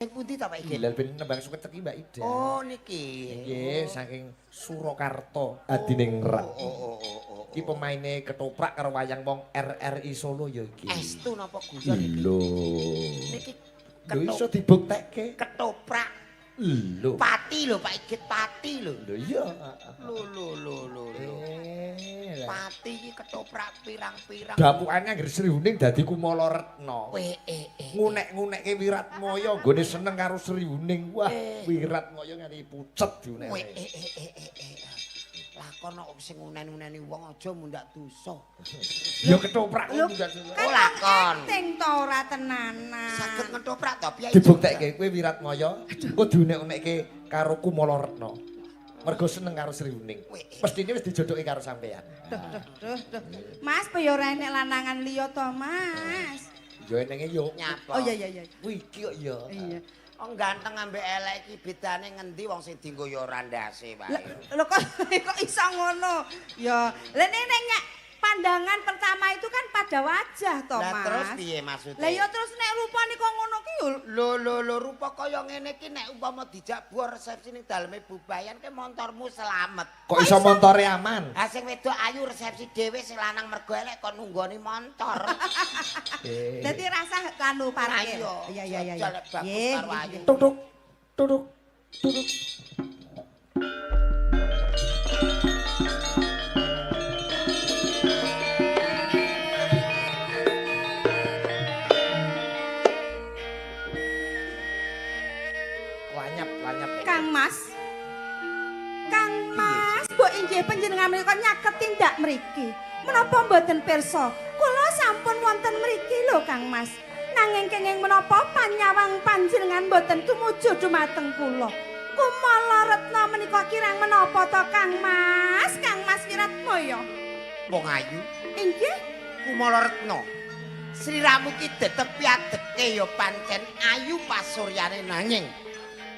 Saking pundi ta Pak Igit? Lha ben nembang suket iki Mbak Ida. Oh niki. Nggih, saking Surakarta Adiningrat. Oh. Iki pemaine ketoprak karo wayang wong RRI Solo ya iki. Estu napa guyon iki? Lho. Niki Lho iso dibuktekke. Ketoprak. Lho. Pati lho Pak Igit, pati lho. Lho iya. Lho lho lho lho lho. Pati iki ketoprak pirang-pirang. Dapukane anggere Sri Huning dadi Kumala Retna. Ngunek-ngunekke Wiratmaya nggone seneng karo Sri Huning. Wah, Wiratmaya nganti pucet diunek. Lakon kok sing unen-uneni wong aja mundak dosa. Ya ketoprak mundak dosa. Kan lakon. Acting to ora tenanan. Saged ngetoprak to piye? Dibuktekke kowe Wiratmaya engko diunek-unekke karo Kumala Retna. Mergo seneng karo Sri Huning. Mestine wis dijodohke karo sampean. Duh duh duh. Mas piye ora enek lanangan liya to, Mas? Ya enenge yo. Nyapa? Oh iya iya iya. Kuwi iki kok ya. Iya. Wong ganteng ambek elek iki bedane ngendi wong sing dienggo ya ora ndase wae. Lho kok iso ngono? Ya, lha nek pandangan pertama itu kan pada wajah to, Mas. Lah terus piye maksudnya? Lah ya terus nek rupane kok ngono ki yo lho lho lho rupa kaya ngene iki nek umpama dijak buah resepsi ning daleme Bubayan ki montormu selamet. Kok iso montore aman? Ha sing wedok ayu resepsi dhewe sing lanang mergo elek kok nunggoni montor. Dadi rasa anu parkir. Iya iya iya. Nggih. Tuk tuk tuk tuk. Kang Mas. Kang Mas, mbok inggih panjenengan menika nyaket tindak mriki. Menapa mboten pirsa? Kula sampun wonten mriki lho Kang Mas. Nanging kenging menapa panyawang panjenengan mboten tumuju dumateng kula. Kumala Retna menika kirang menapa to Kang Mas? Kang Mas Wiratmaya. Wong ayu. Inggih. Kumala Retna. Sliramu ki tetep adeke ya pancen ayu pasuryane nanging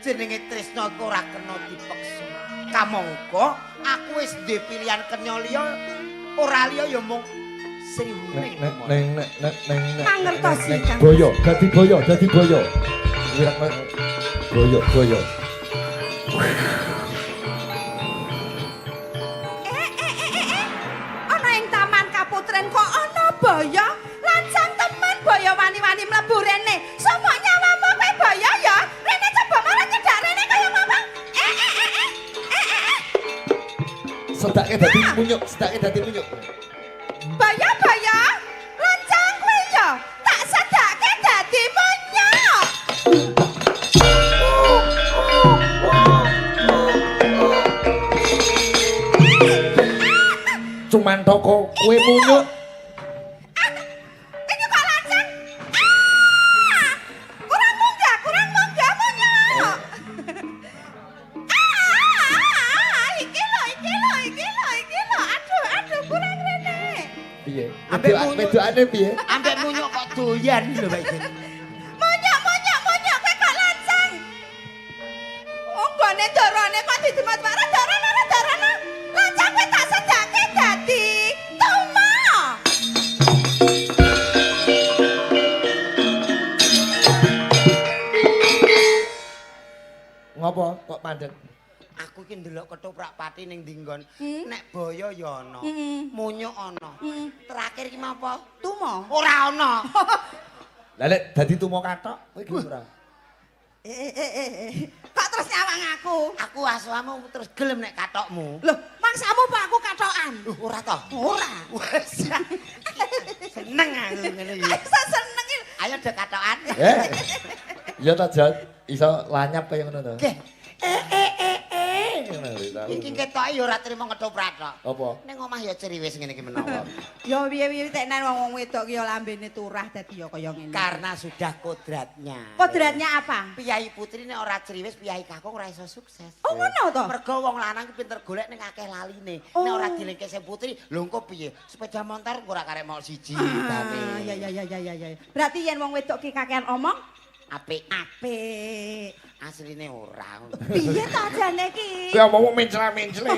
jenenge tresna iku ora kena dipeksa. Kamangka aku wis duwe pilihan kenya liya, ora liya ya mung Sri Huning. Neng neng neng neng. Mangertosi Kang. Boyo, dadi boyo, dadi boyo. Wiratmaya. Boyo, boyo. Ana ing Taman Kaputren kok ana boyo? Lancang temen boyo wani-wani mlebu rene. Sapa nyawamu kowe boyo ya? Rene coba marang nyedak rene kaya ngapa? Sedake dadi munyuk, sedake dadi munyuk. Boyo, boyo. Lancang kowe ya. Tak sedake dadi munyuk. Cuman toko kowe munyuk. Ini kok lancang? Kurang munggah munyuk. Iki lho, iki lho, iki lho, iki lho. Aduh, aduh, kurang rene. Piye? Ambek munyuk. Wedokane piye? Ambek munyuk kok doyan lho Pak Igit. Munyuk, munyuk, munyuk, kowe kok lancang? Oh, nggone dorone kok didemat-demat. Dorone, dorone. Lancang kowe tak sedake dadi tuma. Ngopo kok mandek? Aku iki ndelok ketoprak pati ning ndi nggon. Nek boyo ya ana, munyuk ana. Terakhir iki apa? Tuma. Ora ana. Lah lek dadi tuma kathok kowe gelem ora? Kok terus nyawang aku? Aku asuhamu terus gelem nek kathokmu. Loh, mangsamu apa aku kathokan? Ora toh? Ora. Wes. Seneng aku ngene iki. Iso seneng iki. Ayo do kathokan. Ya ta Jon, iso lanyap kaya ngono to. Nggih. Ngono lho. Iki ketoke ya ora trimo ketoprak tok. Apa? Ning omah ya ceriwis ngene iki menawa. Ya piye-piye teknen wong-wong wedok ki ya lambene turah dadi ya kaya ngene. Karena sudah kodratnya. Kodratnya apa? Piyai putri nek ora ceriwis, piyai kakung ora iso sukses. Oh ngono to? Mergo wong lanang ki pinter golek ning akeh laline. Oh. Nek ora dilingke sing putri, lho engko piye? Sepeda motor engko ora karek mau siji Ah, ya ya ya ya ya ya. Berarti yen wong wedok ki kakean omong Apik. apik. Asline ora. Piye ta jane ki? Kowe omongmu mencla-mencle.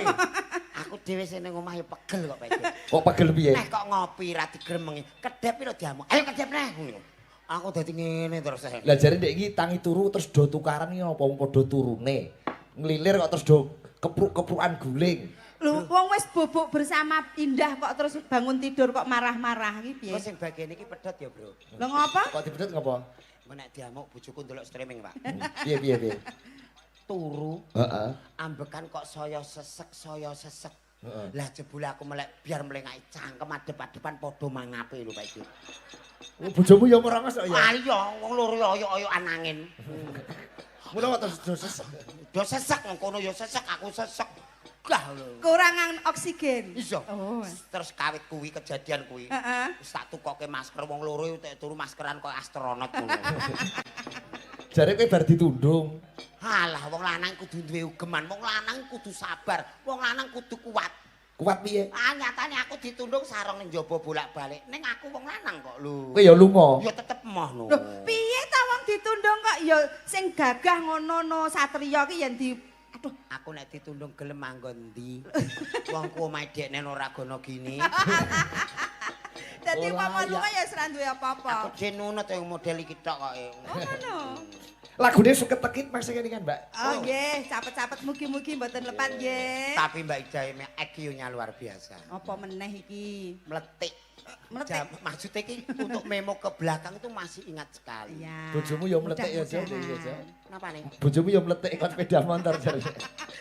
Aku dhewe sing ning omah ya pegel kok Pak. Kok pegel piye? Nek kok ngopi ra digremengi, kedep lho diamuk. Ayo kedep neh ngono. Aku dadi ngene terus. Lah jare ndek iki tangi turu terus do tukaran iki apa wong padha turune. Nglilir kok terus do kepruk-keprukan guling. Lho, wong wis bobok bersama indah kok terus bangun tidur kok marah-marah iki piye? Kok sing bagian iki pedhot ya, Bro. Lho ngopo? Kok dipedhot ngopo? Engko nek diamuk bojoku ndelok streaming, Pak. Piye piye piye? Turu Heeh. ambekan kok saya sesek, saya sesek. Heeh. Lah jebule aku melek biar melengaki cangkem adep-adepan padha mangape lho Pak iki. Oh, bojomu ya merangos kok ya. Ah iya, wong loro ya oyok-oyokan angin. Mula kok terus do sesek. Do sesek wong kono ya sesek, aku sesek. Gah lho. Kurangan oksigen. Iya. Oh. Terus kawit kuwi kejadian kuwi. Heeh. Wis tak tukoke masker wong loro iku tek turu maskeran koyo astronot ngono. Jare kowe bar ditundung. Alah wong lanang kudu duwe ugeman, wong lanang kudu sabar, wong lanang kudu kuat. Kuat piye? Ah nyatane aku ditundung sarung ning njaba bolak-balik. Ning aku wong lanang kok lho. Kowe ya lunga. Ya tetep emoh no. Lho, piye ta wong ditundung kok ya sing gagah ngono no satriya ki yen di aduh Aku nek ditundung gelem manggon ndi? Wong ku omahe dekne ora gono gini. Dadi Ora, umpama ya. lunga ya wis ra duwe apa-apa. Aku jek nunut yang model iki tok kok. Oh ngono. Lagune suket tekit Mas kene kan, Mbak. Oh nggih, capet-capet mugi-mugi mboten lepat nggih. Tapi Mbak Ida ini IQ-nya luar biasa. Apa meneh iki? Meletik. Meletik. Maksudnya iki untuk memo ke belakang itu masih ingat sekali. Iya. Bojomu ya mletik ya, Jo. Mudah-mudahan. Iya, Jo. Kenapa nih? Bojomu ya mletik kon sepeda motor jare.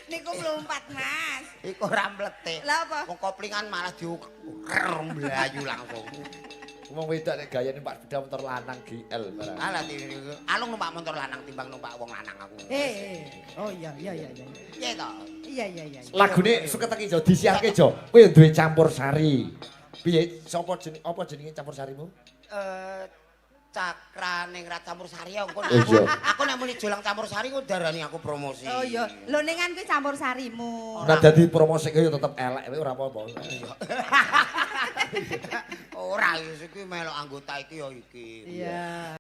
Niku mlumpat, Mas. Iku ora mletik. Lah apa? Wong koplingan malah diuker mlayu langsung. Wong wedok nek gayane numpak sepeda motor lanang GL barang. Alah alung numpak motor lanang timbang numpak wong lanang aku. Eh. Oh iya iya iya iya. Piye to? Iya iya iya. Lagune suket teki Jo disiarke Jo. Kowe ya duwe campur sari. Piye sapa jeneng apa jenenge campur sarimu? Cakraning Rat Campur Sari ya engko. Oh, iya. Aku nek muni Jolang Campur Sari ku darani aku promosi. Oh iya, lho ningan kuwi campur sarimu. Ora dadi promosi kowe ya tetep elek kowe ora apa-apa. Ora iki melok anggota iki ya iki. Iya.